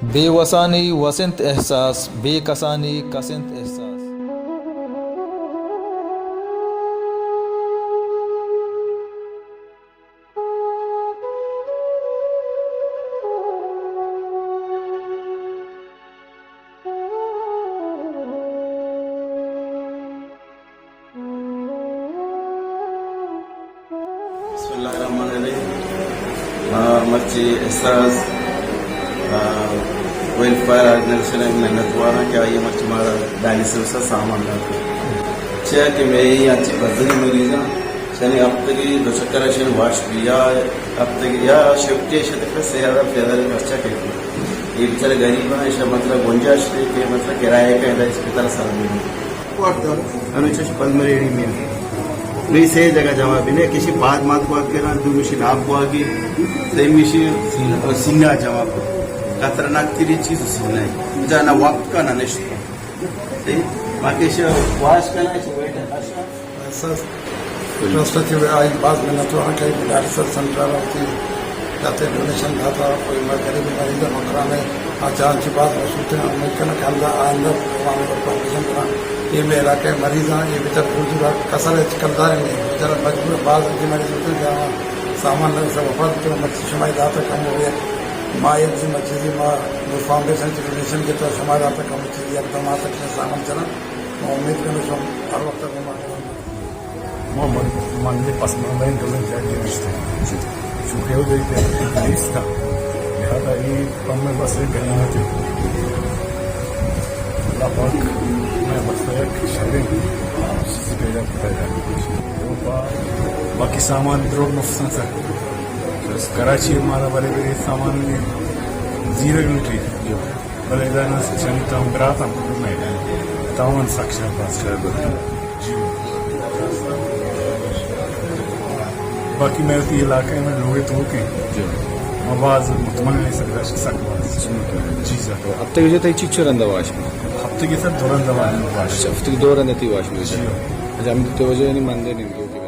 بے وسانی وس انت احساس، بے کسانی کس انت احساس۔ بسم اللہ الرحمن الرحیم۔ آ، مرچی احساس، آ، ویلفیئر آرگنائزیشن ءِ منت واراں کہ آئی ءَ مرچی مارا ڈائلسس ءِ سامان دات۔ چیا کہ مئے اے انچیں بزگیں مریضاں شنی ہفتگی دو چکر ءَ شنی واش بی یا ہفتگی یا شفٹے شتے پہ سے ہزار، سے ہزار خرچہ کیت۔ اے بیچارہ غریب ایں، ایشاں مطلب گنجائش نہیں کہ مطلب کرایہ کا ادا اسپتال سر بھی نہیں۔ ہمیں چش پلمریڑی میں۔ نہیں سے جگہ جمع بھی نہیں، کسی پاد مات کو آگ کرا، دو مشین آپ کو آگے، سے مشین سینگا جمع کو۔ خطرناک تری چیز سینگا ہے۔ جانا وقت کا نہ نشتا۔ صحیح؟ باقی ایشاں واش کرنا، ایشاں ویٹ ہے۔ احساس ٹرسٹ ءَ چہ آئی باز منت واراں کہ ڈائلسس سینٹر ءَ وتی داتے ڈونیشن داتا، کوئی مر-، غریب مریض ءَ مکران ءَ آ جان چہ باز مصروف ایں۔ امید کناں کہ ہمدا آئندہ عوام ءَ فاؤنڈیشن کناں۔ اے مئے علاقہ ءِ مریضاں، اے بچار دور دور ءَ کسر ءَ ہچ کلدار نہیں، بچار مجبور باز انچیں مریض ہوتے کہ آ سامان نہ سب وفات تو مرچی شمائی داتا کم ہو گئے۔ ما ایک ذمہ چیزی ما دو فاؤنڈیشن چہ ڈونیشن کے تو شمائی داتا کم چیزی اقدامات اچھے سامان چلن۔ ما امید کناں شما ہر وقت ما من، من دے پس من دے دلن جا گرشتے۔ چونکہ وہ دے کہ نیست تھا، لہذا یہ کم میں بس ایک غنیمت ہے۔ اللہ پاک میں بس ایک شریں چیز پیدا کرتا ہے۔ وہ با-، باقی سامان درو نقصان تھا۔ بس کراچی ہمارا بڑے بڑے سامان زیرو یونٹ ہے۔ بلے ادا نہ سنگتاں براتاں مئے تاوان سک شر باز۔ شر باز۔ جی۔ باقی مئے وتی علاقہ ءَ مئے لوگ ءِ توک ایں۔ جی۔ ما باز مطمئن ایں سک رش سک باز۔ جی سر۔ ہفتگی جو تئی چیچو رندا واش؟ ہفتگی سر دو رندا واش۔ اچھا، ہفتگی دو رندا تئی واش؟ جی۔ اچھا، ہمے تو وجہ یعنی من دے نہیں۔